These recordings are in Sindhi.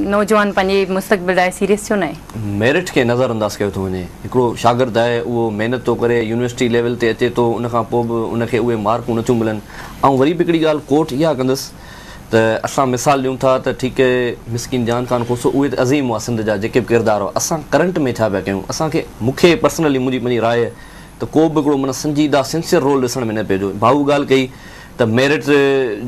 نوجوان پنهنجي مستقبل لاء سيريس ڇو ناهي؟ ميرٽ کي نظر انداز ڪيو ٿو وڃي. هڪڙو شاگرد آهي اهو محنت ٿو ڪري يونيورسٽي ليول تي اچي ٿو ان کان پوء به ان کي اهي مارڪون نٿيون ملن. آئون وري به هڪڙي ڳالهه ڪوٽ اها ڪندس ته اسان مثال ڏيون ٿا ته ٺيڪ اهي مسڪين جان خان کوسو اهي ته عظيم هئا سنڌ جا جيڪي به ڪردار هئا اسان ڪرنٽ ۾ ڇا پيا ڪيون اسان کي مون کي پرسنلي منهنجي پنهنجي راء ته ڪو به هڪڙو معنيٰ سنجيده سنسيئر رول ڏسڻ ۾ نه پيو اچي ڀائو ڳالهه ڪئي ته ميرٽ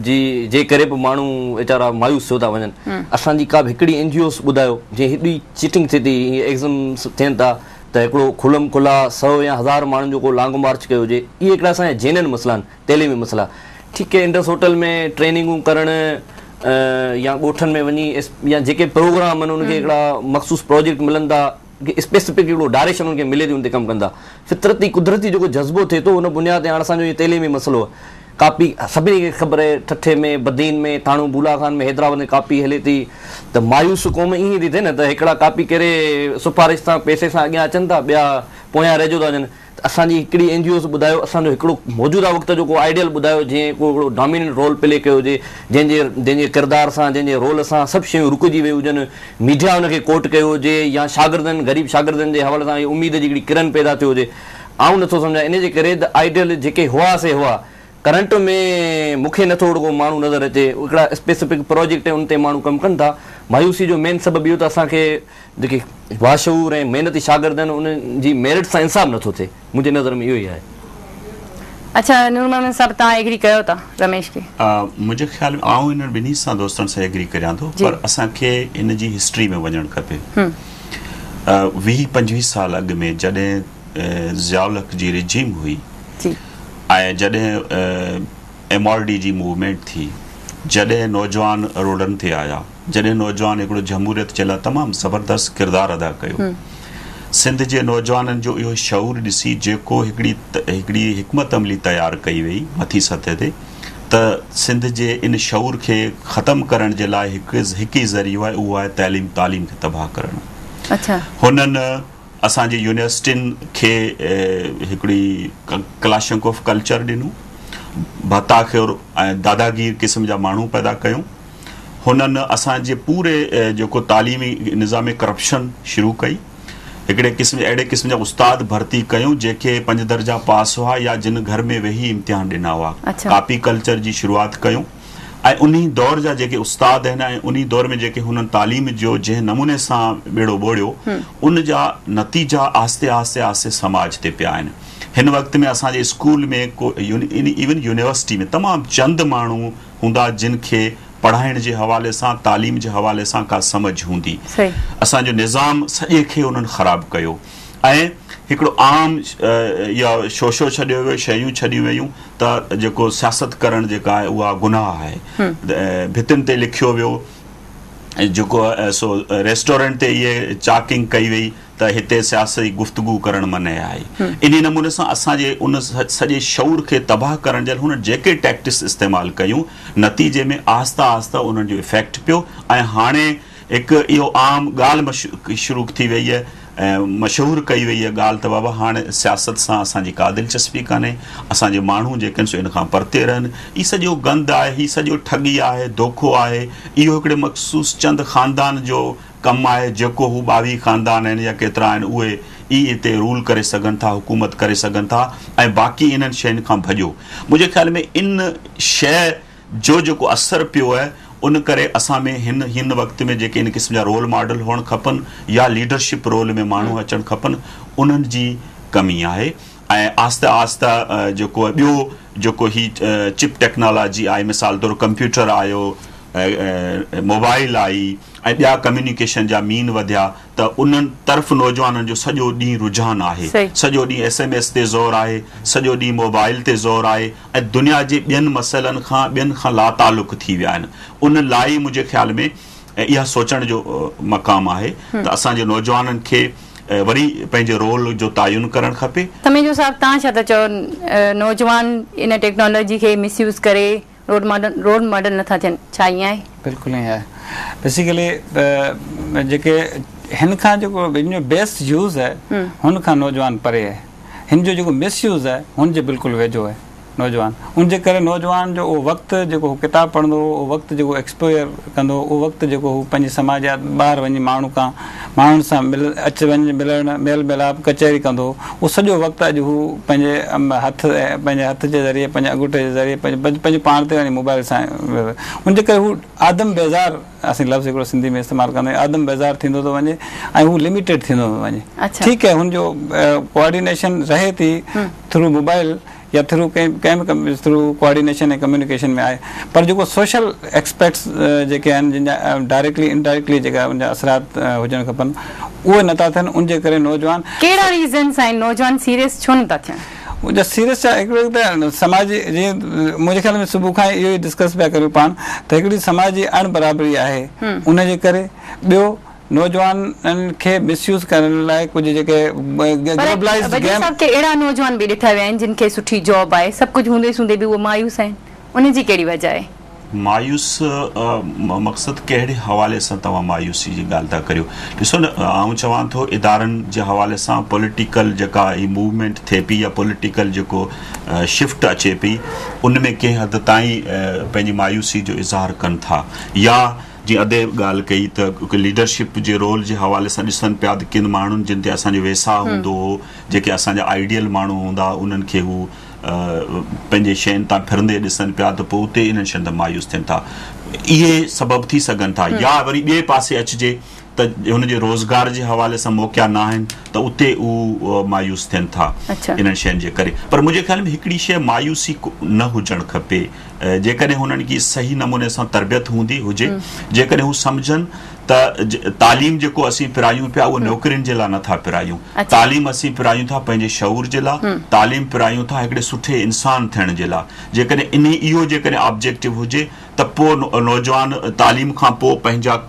جي جي ڪري به ماڻهو ويچارا مايوس ٿيو ٿا وڃن اسان جي ڪا به هڪڙي اين جي اوز ٻڌايو جيئن هيڏي چيٽنگ ٿئي ٿي هي ايگزمس ٿين ٿا ته هڪڙو کلم کلا سو يا هزار ماڻهن جو ڪو لانگ مارچ ڪيو هجي اهي هڪڙا اسان جا جينين مسئلا آهن تعليمي مسئلا ٺيڪ آهي انڊس هوٽل ۾ ٽريننگون ڪرڻ يا ڳوٺن ۾ وڃي يا جيڪي پروگرام آهن ان کي هڪڙا مخصوص پروجيڪٽ ملن ٿا اسپيسفڪ هڪڙو ڊائريڪشن ان کي ملي ٿي ان تي ڪم ڪن ٿا فطرتي قدرتي جيڪو جذبو ٿئي ٿو ان بنياد تي هاڻ اسان جو هي تعليمي مسئلو ڪاپي سڀني کي خبر آهي ٺٽي ۾ بدين ۾ ٿاڻو بولا خان ۾ حيدرآباد ۾ ڪاپي هلي ٿي ته مايوس قوم ائين ٿي ٿئي نه ته هڪڙا ڪاپي ڪري سفارش سان پئسي سان اڳيان اچن ٿا ٻيا پويان رهجيو ٿا وڃن ته اسان جي هڪڙي اين جي اوز ٻڌايو اسان جو هڪڙو موجوده وقت جو ڪو آئيڊيل ٻڌايو جنهن ڪو هڪڙو ڊاميننٽ رول پلي ڪيو هجي جنهن جي جنهن جي ڪردار سان جنهن جي رول سان سڀ شيون رڪجي ويون هجن ميڊيا ان کي ڪوٽ ڪيو هجي يا شاگردن غريب شاگردن جي حوالي سان اها اميد جي هڪڙي ڪرن پيدا ٿيو هجي آئون نٿو سمجهان ان جي ڪري ته آئيڊيل جيڪي هئا سي هئا ڪرنٽ ۾ مون کي نٿو اهڙو ڪو ماڻهو نظر اچي هڪڙا اسپيسفڪ پروجيڪٽ ان تي ماڻهو ڪم ڪن ٿا مايوسي جو مين سبب اهو ته اسان کي جيڪي باشعور ۽ محنتي شاگرد آهن انهن جي ميرٽ سان انصاف نٿو ٿئي منهنجي نظر ۾ اهو ئي آهي. اڇا نور محمد صاحب توهان ايگري ڪيو ٿا رميش کي. منهنجي خيال ۾ آئون انهن ٻنهي سان دوستن سان ايگري ڪريان ٿو پر اسان کي ان جي هسٽري ۾ وڃڻ کپي. 20 25 سال اڳ ۾ جڏهن ضياء الحق جي رجيم هئي ۽ جڏهن ايم آر ڊي جي موومينٽ ٿي جڏهن نوجوان روڊن تي آيا جڏهن نوجوان هڪڙو جمهوريت جي لاء تمام زبردست ڪردار ادا ڪيو سنڌ جي نوجوانن جو اهو شعور ڏسي جيڪو هڪڙي هڪڙي حڪمت عملي تيار ڪئي وئي مٿي سطح تي ته سنڌ جي ان شعور کي ختم ڪرڻ جي لاء هڪ هڪ ئي ذريعو آهي اهو آهي تعليم تعليم کي تباهه ڪرڻ هنن اسان جي يونيورسٽين کي هڪڙي ڪلاشنڪوف ڪلچر ڏنو، ڀتا خور ۽ داداگير قسم جا ماڻهو پيدا ڪيون. هنن اسان جي پوري جيڪو تعليمي نظام ۾ ڪرپشن شروع ڪئي. هڪڙي قسم جا اهڙي قسم جا استاد ڀرتي ڪيون جيڪي پنج درجا پاس هئا يا جن گهر ۾ ويهي امتحان ڏنا هئا. ڪاپي ڪلچر جي شروعات ڪيون. ۽ انهي دور جا جيڪي استاد آهن ۽ انهي دور ۾ جيڪي هنن تعليم جو جنهن نموني سان ٻيڙو ٻوڙيو ان جا نتيجا آهستي آهستي آهستي سماج تي پيا آهن. هن وقت ۾ اسان جي اسڪول ۾ ڪو ايون يونيورسٽي ۾ تمام چند ماڻهو هوندا جن کي پڙهائڻ جي حوالي سان تعليم جي حوالي سان ڪا سمجهه هوندي. اسان جو نظام سڄي کي انهن خراب ڪيو ۽ هڪڙو عام اها شوشو ڇڏيو ويو شيون ڇڏيون ويون ته جيڪو سياست ڪرڻ جيڪا آهي اها گناهه آهي ڀتين تي لکيو ويو جيڪو سو ريسٽورنٽ تي اهي چاڪنگ ڪئي وئي ته هتي سياسي گفتگو ڪرڻ منع آهي انهي نموني سان اسان جي ان سڄي شعور کي تباهه ڪرڻ جي لاء هنن جيڪي ٽيڪٽس استعمال ڪيون نتيجي ۾ آهسته آهسته انهن جو افيڪٽ پيو ۽ هاڻي هڪ اهو عام ڳالهه شروع ٿي وئي آهي ۽ مشهور ڪئي وئي اها ڳالهه ته بابا هاڻ سياست سان اسان جي ڪا دلچسپي ڪانهي، اسان جي ماڻهو جيڪي آهن سو ان کان پرتي رهن، هي سڄو گند آهي، هي سڄو ٺڳي آهي، دوکو آهي، اهو هڪڙي مخصوص چند خاندان جو ڪم آهي، جيڪو هو 22 خاندان آهن يا ڪيترا آهن اهي ئي هتي رول ڪري سگهن ٿا، حڪومت ڪري سگهن ٿا ۽ باقي انهن شين کان ڀڄو. منهنجي خيال ۾ ان شيء جو جيڪو اثر پيو آهي ان ڪري اسان ۾ هن هن وقت ۾ جيڪي ان قسم جا رول ماڊل هئڻ کپن يا ليڊرشپ رول ۾ ماڻهو اچڻ کپن انهن جي ڪمي آهي ۽ آهستي آهستي جيڪو ٻيو جيڪو هي چپ ٽيڪنالاجي آئي مثال طور ڪمپيوٽر آيو موبائل آئي ۽ ٻيا ڪميونيڪيشن جا مين وڌيا ته انهن طرف نوجوانن جو سڄو ڏينهن رجحان آهي. سڄو ڏينهن ايس ايم ايس تي زور آهي، سڄو ڏينهن موبائل تي زور آهي ۽ دنيا جي ٻين مسئلن کان ٻين کان لاتعلق ٿي ويا آهن. ان لاء ئي منهنجي خيال ۾ اها سوچڻ جو مقام آهي ته اسان جي نوجوانن کي وري پنهنجي رول جو تعين ڪرڻ کپي. سميجو صاحب توهان ڇا ٿا چئو نوجوان ان ٽيڪنالاجي کي مس يوز ڪري رول ماڊل رول ماڊل نٿا ٿين ڇا ائين آهي؟ بلڪل ائين آهي بيسيڪلي جيڪي هن کان جيڪو هن جو بيسٽ يوز آهي هن کان نوجوان پري آهي هن جو جيڪو مس يوز آهي هن جي بلڪل ويجهو آهي. نوجوان ان جي ڪري نوجوان جو اهو وقت جيڪو هو ڪتاب پڙهندو هو اهو وقت جيڪو ايڪسپوزر ڪندو هو اهو وقت جيڪو هو پنهنجي سماجيات ٻاهر وڃي ماڻهو کان ماڻهن سان مل اچ وڃ ملڻ ميل ميلاپ ڪچهري ڪندو هو اهو سڄو وقت اڄ هو پنهنجي هٿ پنهنجي هٿ جي ذريعي پنهنجي انگوٺي جي ذريعي پنهنجي پاڻ تي وڃي موبائل سان ان جي ڪري هو آدم بيزار اسين لفظ هڪڙو سنڌي ۾ استعمال ڪندا آهيون آدم بيزار ٿيندو ٿو وڃي ۽ هو لميٽيڊ ٿيندو ٿو وڃي ٺيڪ آهي هن جو ڪوآرڊينيشن رهي ٿي ٿرو موبائل يا ٿرو ڪنهن به ٿرو ڪوآرڊينيشن ۽ ڪميونيڪيشن ۾ آهي پر جيڪو سوشل اسپيڪٽس جيڪي آهن جن جا ڊائريڪٽلي انڊائريڪٽلي جيڪا ان جا اثرات هجڻ کپن اهي نٿا ٿين ان جي ڪري نوجوان ڪهڙا ريزنس آهن نوجوان سيريس ڇو نٿا ٿين؟ ان جا سيريس ڇا هڪڙو ته سماجي جيئن منهنجي خيال ۾ صبح کان اهو ئي ڊسڪس پيا ڪريون پاڻ ته هڪڙي سماجي اڻ برابري آهي ان جي ڪري ٻيو نوجوانن کي مس يوز ڪرڻ لاء ڪجهه جيڪي گلوبلائيزڊ گيم. صاحب ڪي اهڙا نوجوان به ڏٺا ويا آهن جن کي سٺي جاب آهي سڀ ڪجهه هوندي سوندي به اهي مايوس آهن ان جي ڪهڙي وجه آهي؟ مايوس مقصد ڪهڙي حوالي سان توهان مايوسي جي ڳالهه ٿا ڪريو؟ ڏسو نه آئون چوان ٿو ادارن جي حوالي سان پوليٽيڪل جيڪا هي موومينٽ ٿئي پئي يا پوليٽيڪل جيڪو شفٽ اچي پئي ان ۾ ڪنهن حد تائين پنهنجي مايوسي جو اظهار ڪن ٿا يا جيئن ادي ڳالهه ڪئي ته ليڊرشپ جي رول جي حوالي سان ڏسن پيا ته ڪن ماڻهن جن تي اسان جو ويساهه هوندو هو جيڪي اسان جا آئيڊيل ماڻهو هوندا انهن کي هو پنهنجي شين تان ڦرندي ڏسن پيا ته پوء اتي انهن شين تان مايوس ٿين ٿا. اهي سبب ٿي سگهن ٿا يا وري ٻئي پاسي اچجي ته هن جي روزگار جي حوالي سان موقعا نه آهن ته اتي هو مايوس ٿين ٿا انهن شين جي ڪري. پر منهنجي خيال ۾ هڪڙي شيء مايوسي نه هجڻ کپي. جيڪڏهن هنن جي صحيح نموني سان تربيت هوندي هجي، جيڪڏهن هو سمجهن ته تعليم جيڪو اسين پرايون پيا اهو نوڪرين جي لاء نه ٿا پرايون، تعليم اسين پرايون ٿا پنهنجي شعور جي لاء، تعليم پرايون ٿا هڪڙي سٺي انسان ٿيڻ جي لاء. جيڪڏهن انهي اهو جيڪڏهن آبجيڪٽو هجي ته پوء نوجوان تعليم کان پوء پنهنجا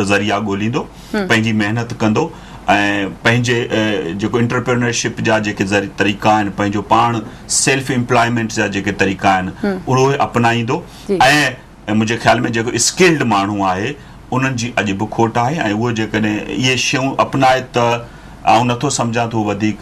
ذريعا ڳوليندو، پنهنجي محنت ڪندو ۽ پنهنجي جيڪو انٽرپرينرشپ جا جيڪي طريقا آهن، پنهنجو پاڻ سيلف امپلائمينٽ جا جيڪي طريقا آهن اهي اپنائيندو ۽ منهنجي خيال ۾ جيڪو اسڪلڊ ماڻهو آهي انهن جي اڄ به کوٽ آهي ۽ اهو جيڪڏهن اهي شيون اپنائي ته آئون نٿو سمجهان ته هو وڌيڪ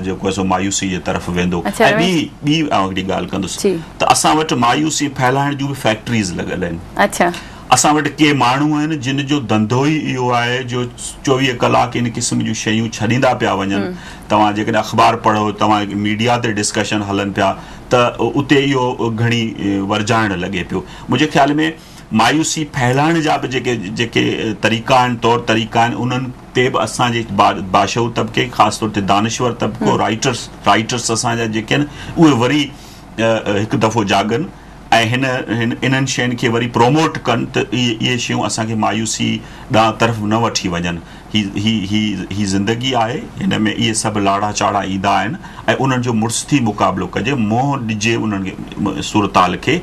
جيڪو آهي سو مايوسي جي طرف ويندو ۽ ٻي ٻي آئون هڪڙي ڳالهه ڪندس ته اسان وٽ مايوسي ڦهلائڻ جون به فيڪٽريز لڳل آهن. اسان وٽ ڪي ماڻهو آهن جن جو ڌنڌو ئي اهو آهي جو 24 ڪلاڪ ان قسم جون شيون ڇڏيندا پيا وڃن. توهان جيڪڏهن اخبار پڙهو، توهان ميڊيا تي ڊسڪشن هلن پيا ته اتي اهو گهڻي ورجائڻ لڳي پيو. منهنجي خيال ۾ مايوسي ڦهلائڻ جا به جيڪي جيڪي طريقا آهن، طور طريقا آهن انهن تي به اسان جي باشعور طبقي خاص طور تي دانشور طبقو، رائيٽرس رائيٽرس اسان جا جيڪي آهن اهي وري هڪ دفعو جاڳن ۽ هن انهن شين کي وري پروموٽ ڪن ته اهي شيون اسان کي مايوسي ڏانهن طرف نه وٺي وڃن. هي هي هي هي زندگي آهي هن ۾ اهي سڀ لاڙا چاڙها ايندا آهن ۽ انهن جو مڙس ٿي مقابلو ڪجي، منهن ڏجي انهن صورتحال کي.